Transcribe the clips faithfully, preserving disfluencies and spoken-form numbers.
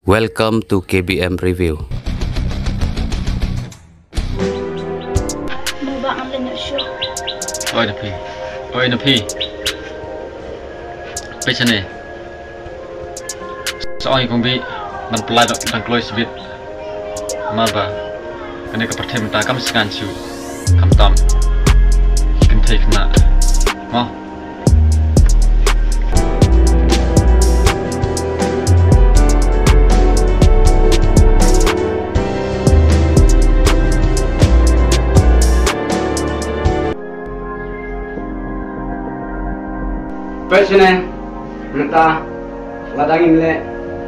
Welcome to K B M Review. Mo ba ngam leh nyngkong shuh. Oi Napi. Oi Napi. Peit shane. Sa ong ïa kong Bih ban pynlait dang kloi shibit. Namar ba kane ka pyrthei mynta kam sngan shuh. Khamtam ki kynthei khynnah. Mo. Peit shane, mynta lada ngim leh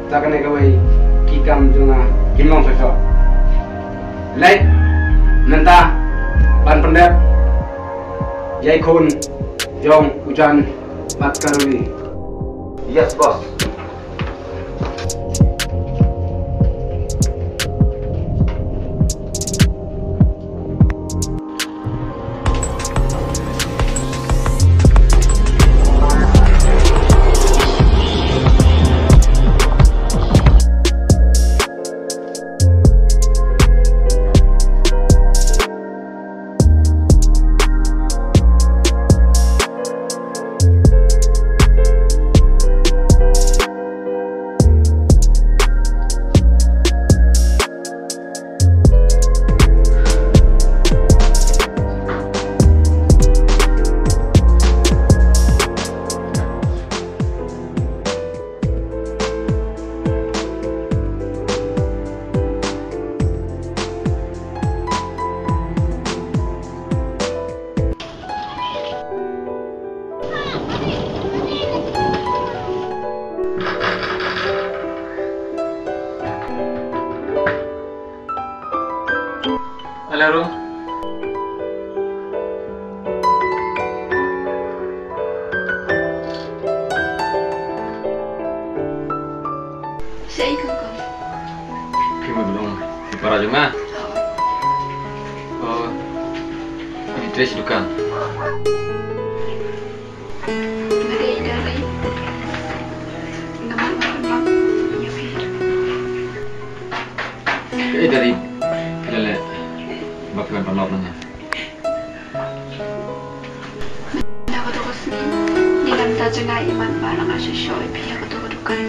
da kane kawei, ki kam jong nga kim long shuh shuh. Leit mynta ban pyndep ïa i khun jong u Jan bad ka Ruli. Yes, boss. Hello. Sa ïa kong kong. Phi mut long phi para jong nga. Oh. Phi trei sha dukan. Nga dei Dari. Nga mut ban pynlong ïa phi. Kaei Dari phi la leh ba phi wan pynlong na nga? Na katu ka sngi ngi la da jngai imat ba la nga shu shoh ïa phi ha katu ka dukan.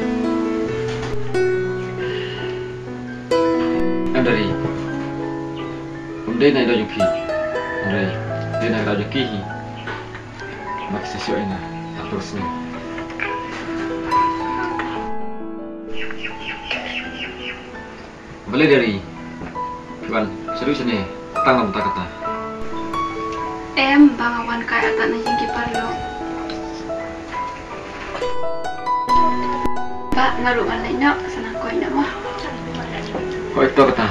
Em Dari. Um dei na i dei jong phi. Em Dari. Dei na i dei jong ki hi. Ba ki sa shoh ïa nga ha katu ka sngi. Balei Dari? Phi wan shaduh shane tang lam ta kata. Em, ba nga wan kai ata na ïing ki paralok. Ba nga ruh ngan leit noh, sa nang koit noh mo. Hooid to kata.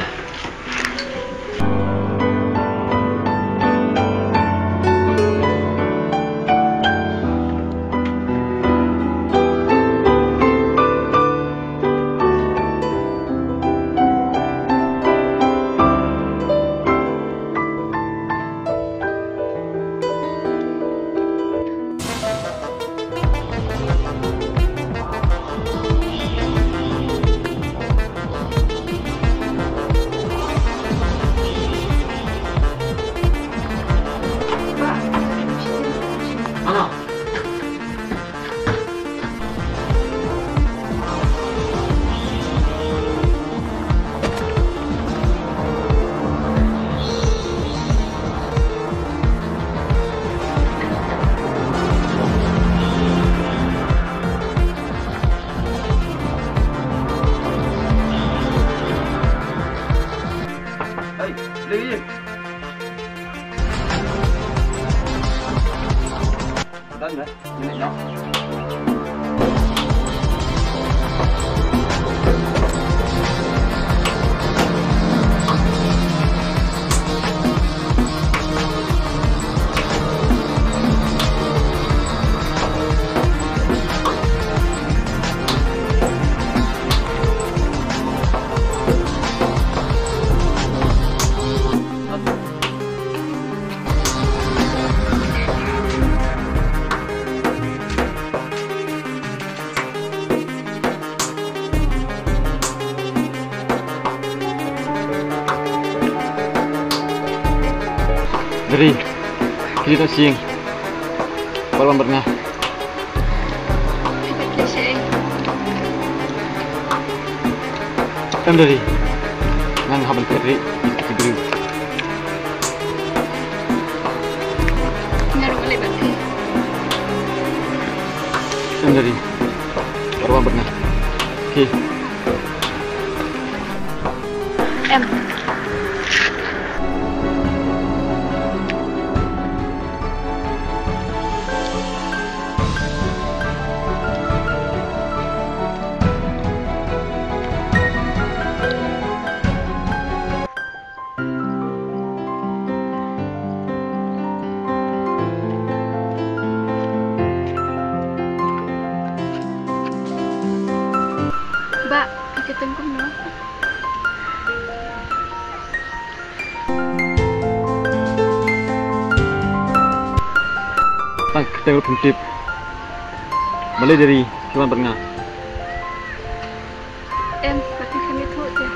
Hey, Lily. Done, eh? Ri, kiri ta sing. Bar wan bad nga. Em da ri. Ngan hap ban phet ri. Ri ki briew. Nga ruh leh bad phi. Em da ri. Bar wan bad nga. Ki. Em. Bah, ka kyrteng kumno? Tang ka kyrteng ruh phim tip. Balei da ri, phi wan bad nga? Em, ka kyrteng ïathuh te.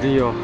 Rio.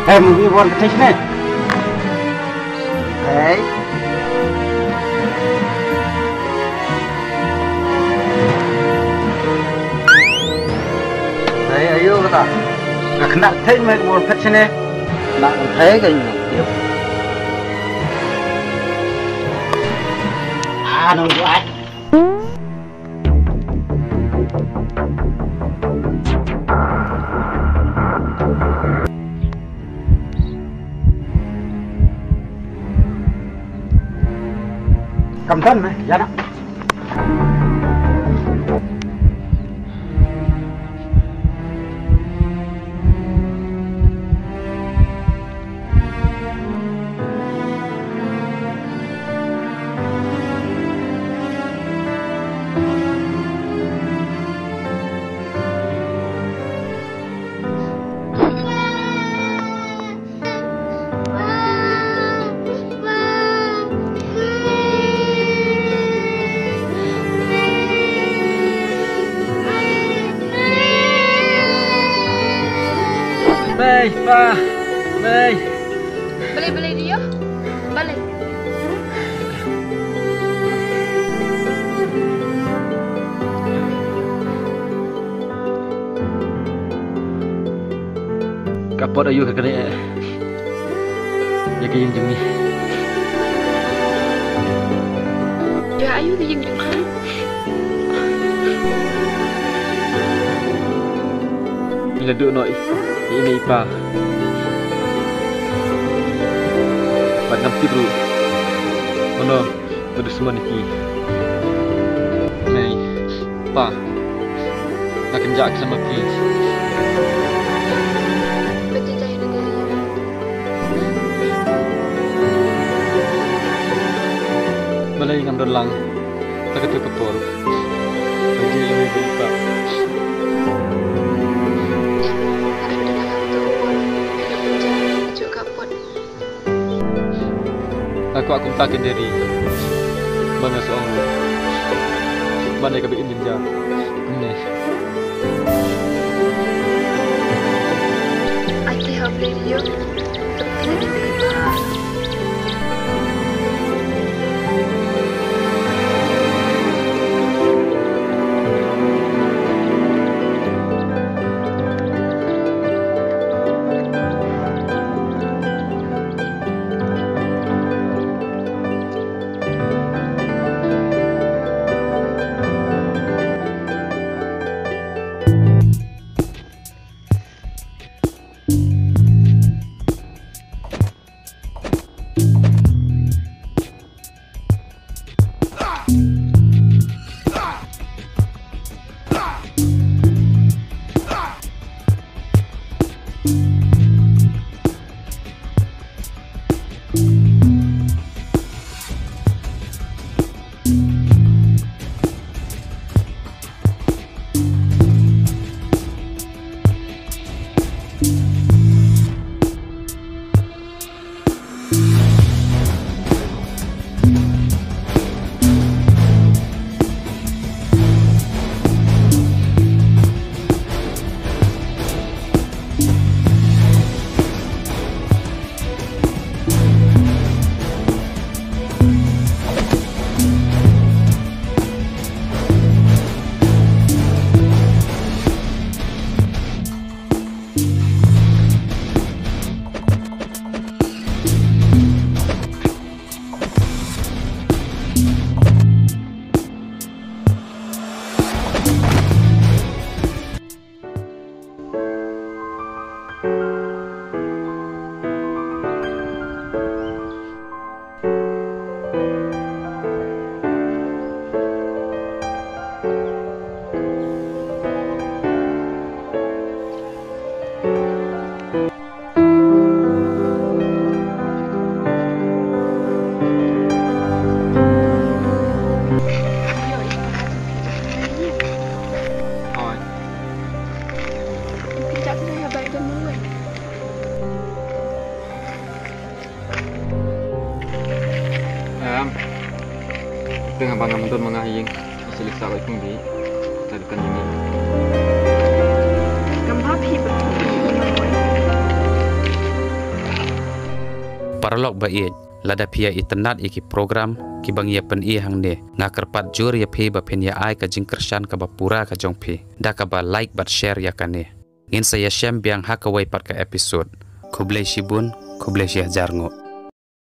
Hey, movie one ka thik ne. Hey. Hey, ayo kata. Nga kena thei mai bor pet sini. Nak thei kan. Ah, nunggu ai. Kam don meh, ïa na. Mei, pa, mei. Balei, balei dei ïoh? Balei? Ka pot aïu ka kane, eh. Ïa ka ïing jong ngi. Ïa aïu ka ïing jong ngi? Ngi la duh noh ïa i mei i pa. Bad ngam tip ruh mano ka dusmon ïa ki. Mei, pa, nga kynjah khlem ma phi. Balei ngam don lang ha katu ka por? Nga kwah kumta kein Deri. Ba nga shu ong ruh. Ba ne kaba im jynjar. Kumne. Ai ki hap leh ïoh. Em. Teng haba ngam don ma nga ha ïing. Nga sa leit sah bad i Kong Dih. Ka dukan ïing. Paralok ba ïeit, lada phi ïa itynnad ïa ki program kiba ngi ïa pyni hangne, nga kyrpad jur ïa phi ba phin ïa ai ka jingkyrshan kaba pura ka jong phi da kaba like bad share ïa kane. Ngin sa ïashem biang ha kawei pat ka episode. Khublei shibun, khublei shihajar nguh.